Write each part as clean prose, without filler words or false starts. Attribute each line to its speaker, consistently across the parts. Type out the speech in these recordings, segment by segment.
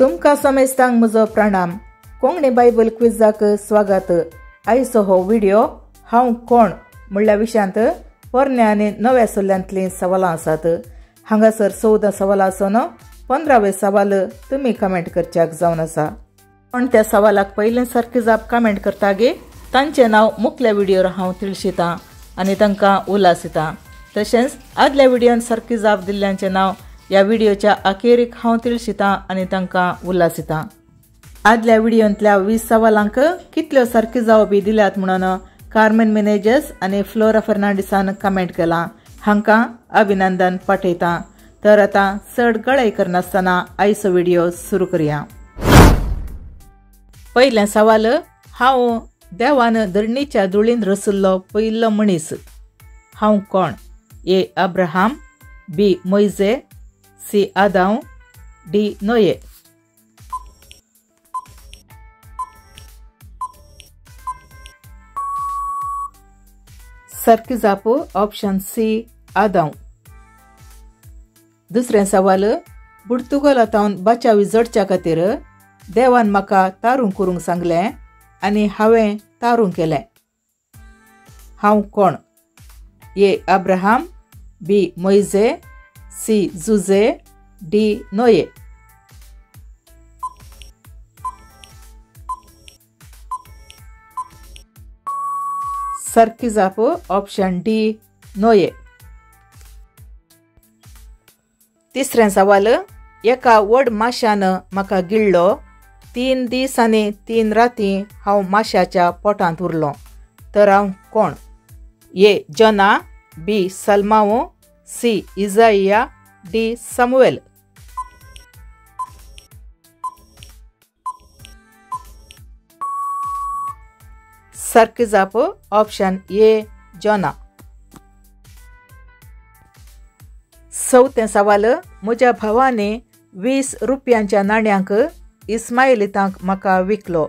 Speaker 1: तुमकां समेस्तांक म्हजो प्रणाम। कोंकणी बायबल क्विजाक स्वागत। आयचो हो व्हिडिओ हांव कोण म्हणल्या विशयांत पोरण्या आनी नव्या सल्ल्यांतलीं सवालां आसात। हांगासर 14 सवालां आसून 15वें सवाल तुमी कमेंट करच्याक जावन आसा। पण त्या सवालाक पयलें सारकी जाप कमेंट करता गे तांचें नांव मुखल्या व्हिडियोर हांव तिळशितां आनी तांकां उलासितां। तशेंच आदल्या व्हिडियोन सारकी जाप दिल्ल्यांचें नांव ह्या व्हिडियोच्या अखेरीक हांव तिळशितां आनी तांकां उल्हासितां। आदल्या व्हिडियोंतल्या 20 सवालांक कितल्यो सारकी जावो दिल्यात म्हणून कार्मेन मिनेजस आनी फ्लोरा फर्नांडिसान कमेंट केलां, हांकां अभिनंदन पाठयतां। तर आतां चड गळाय करनासतना आयचो व्हिडियो सुरू करया। पयलें सवाल, हांव देवान धरणीच्या धुळीन रशिल्लो पयलो मनीस, हांव कोण? ए अब्राहम, बी मोयजे, सी आदांव, डी नोये। सारकी जाप ऑप्शन सी आदांव। दुसरें सवाल, पुर्तुगालांत बचावी जोडच्या खातीर देवान म्हाका तारूं करूंक सांगलें आनी हांवें तारूं केलें, हांव कोण? ए अब्राहम, बी मोयजे, सी जुजे, डी नोये। सारकी जाप ऑप्शन डी नोये। तिसरें सवाल, एका व्हड माश्यान म्हाका गिळ्ळो, 3 दीस आनी 3 राती हांव माश्याच्या पोटांत उरलो, तर हांव कोण? ए जोना, बी सलमाओ, सी इजाइया, डी सामुएल। सारकी जाप ऑप्शन ए जोना। चवथें सवाल, म्हज्या भावांनी 20 रुपयांच्या नाण्यांक इस्मायलितांक म्हाका विकलो,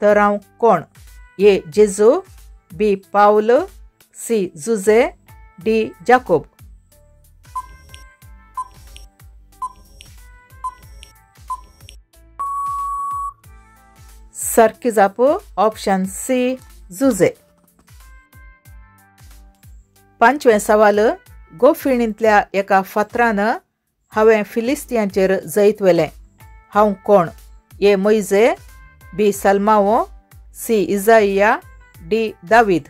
Speaker 1: तर हांव कोण? ए जेजू, बी पावल, सी जुजे, डी जाकोब। सारकी जाप ऑप्शन सी जुजे। पांचवें सवाल, गोफिणींतल्या एका फातरान हांवें फिलिस्तियांचेर जैत व्हेलें, हांव कोण? ए मोयजे, बी सलमाओ, सी इजाइया, डी दावीद।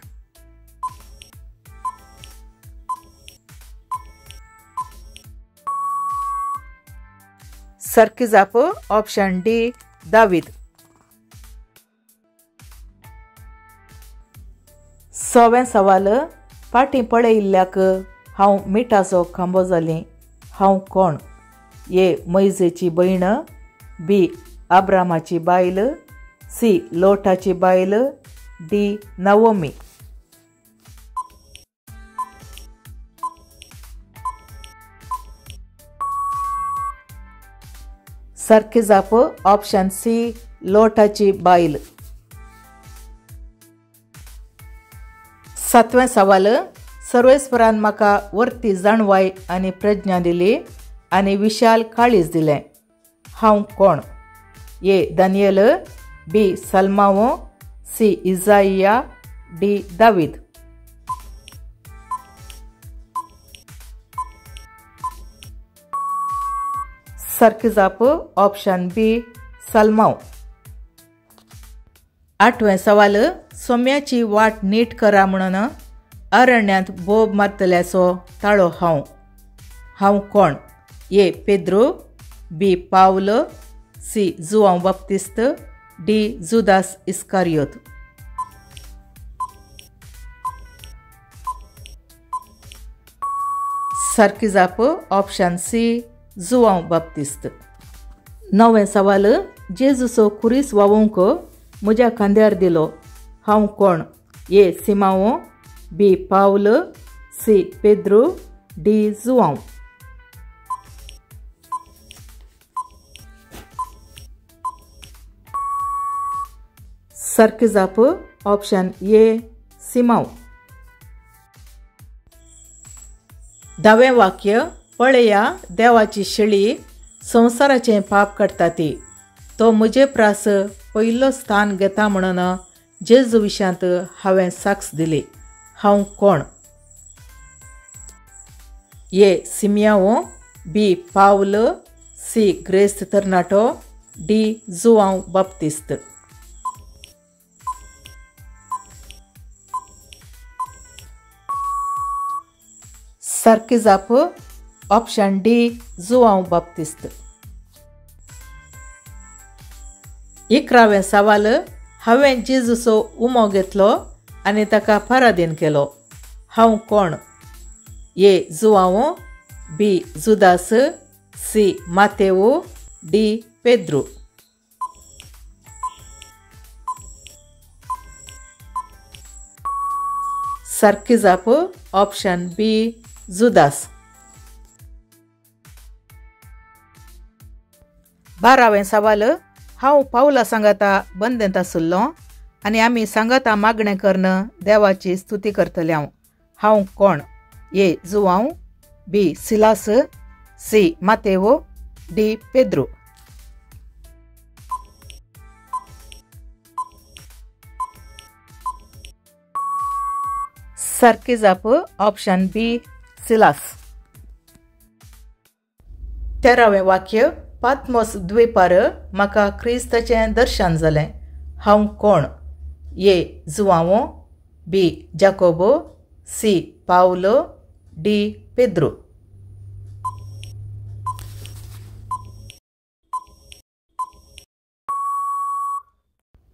Speaker 1: सारकी जाप ऑप्शन डी दावीद। सवें सवाल, फाटीं पळयिल्ल्याक हांव मिठाचो खांबो जालीं, हांव कोण? ए मोयजेची भयण, बी अब्रामाची बायल, सी लोटाची बायल, डी नवोमी। सारकी जाप ऑप्शन सी लोटाची बायल। सातवें सवाल, सर्वेस्परान म्हाका वर्ती जाणवाय आनी प्रज्ञा दिली आनी विशाल काळीज दिलें, हांव कोण? ए दानियल, बी सलमाओ, सी इजाइया, डी दावीद। सारकी जाप ऑप्शन बी सलमाओ। आठवें सवाल, सोम्याची वाट नीट करा म्हणून अरण्यांत बोब मारतल्याचो ताळो हांव, हांव कोण? ए पेद्रो, बी पावल, सी जुआंव बाप्तिस्त, डी जुदास इस्कारियोत। सारकी जाप ऑप्शन सी जुआंव बाप्तिस्त। णवें सवाल, जेजूचो खुरीस वावोवंक म्हज्या खांद्यार दिलो, हांव कोण? ए सिमाओ, बी पावल, सी पेद्रो, डी जुआंव। सारकी जाप ऑप्शन ए सिमाओ। धावें वाक्य, पळया देवाची शेळी संवसाराचें पाप काडटा ती, तो म्हजे प्रास पयलो स्थान घेता म्हणून जेजू विशयांत हांवें साक्ष दिली. हांव कोण? ए सिमियांव, बी पावल, सी ग्रेस्त तरणाटो, डी जुआंव बाप्तिस्त. सारकी जाप ऑप्शन डी जुआंव बाप्तिस्त. 11वें सवाल, हांवें जेजूचो उमो घेतलो आनी ताका पराधीन केलो. हांव कोण? A Joao, B Judas, C Mateus, D Pedru. सारकी जाप ऑप्शन बी जुदास. 12वें सवाल, हांव पावला सांगाता बंदेंत आशिल्लो आनी आमी सांगाता मागणें करून देवाची स्तुती करतले. हांव हांव कोण? A Joao, B Silas, C Mateus, D Pedru. सारकी जाप ऑप्शन बी सिलास. 13वें वाक्य, पात्मोस द्वीपार म्हाका क्रिस्ताचें दर्शन जालें. हांव कोण? ए जुआंव, बी जाकोबो, सी पावलो, डी पेद्रू.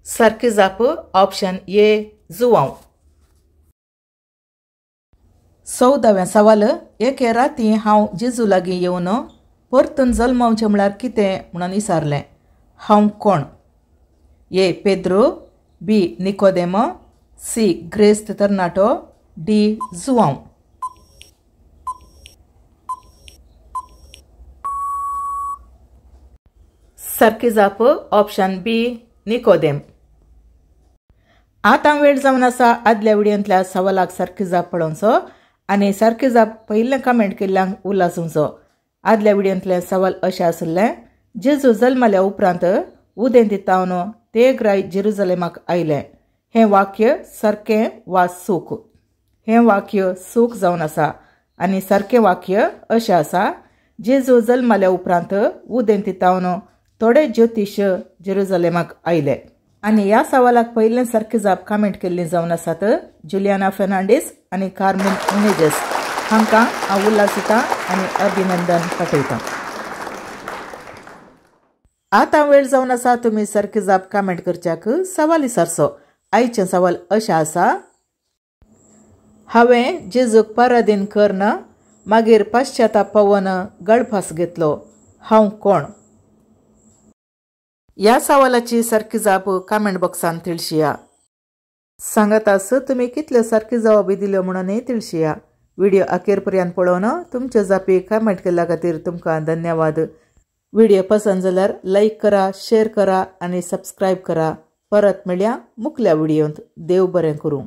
Speaker 1: सारकी जाप ऑप्शन ए जुआंव. 14वें सवाल, एके राती हांव जेजू लागीं येवन परतून जल्मावचें म्हळ्यार कितें म्हणून विचारलें. हांव कोण? ए पेद्रो, बी निकोदेम, सी ग्रेस्त तरणाटो, डी जुआंव. सारकी जाप ऑप्शन बी निकोदेम. आतां वेळ जावन आसा आदल्या व्हिडियोंतल्या सवालाक सारकी जाप पळोवचो आनी सारकी जाप पयलें कमेंट केल्ल्यांक उल्हास. आदल्या व्हिडियोंतलें सवाल अशें आशिल्लें, जेजू जल्मल्या उपरांत उदेंती तावन ते ग्राय जेरुजलेमाक आयलें. हें वाक्य सारकें वा चूक? हें वाक्य चूक जावन आसा आनी सारकें वाक्य अशें आसा, जेजू जल्मल्या उपरांत उदेंती तावन थोडे ज्योतिश जेरुजलेमाक आयले. आनी ह्या सवालाक पयलें सारकी जाप कमेंट केल्ली जावन आसात जुलियाना फेर्नांडीस आनी कार्मेन मिनेजस हांकां हांव उल्हासिता आनी अभिनंदन पाठयतां. आतां वेळ जावन आसा तुमी सारकी जाप कमेंट करच्याक सवाल विचारचो. आयचें सवाल अशें आसा, हांवें जेजूक पराधीन करून मागीर पश्चाताप पावोन गळफास घेतलो. हांव कोण? ह्या सवालाची सारकी जाप कमेंट बॉक्सान तिळशिया. सांगात आस तुमी कितल्यो सारकी जबाबी दिल्यो म्हणूनय तिळशिया. व्हिडिओ अखेर पर्यंत पळोवन तुमच्यो जापी कमेंट केल्ल्या खातीर तुमकां धन्यवाद. व्हिडिओ पसंत जाल्यार लायक करा, शेअर करा आनी सबस्क्रायब करा. परत मेळया मुखल्या व्हिडियोंत. देव बरें करूं.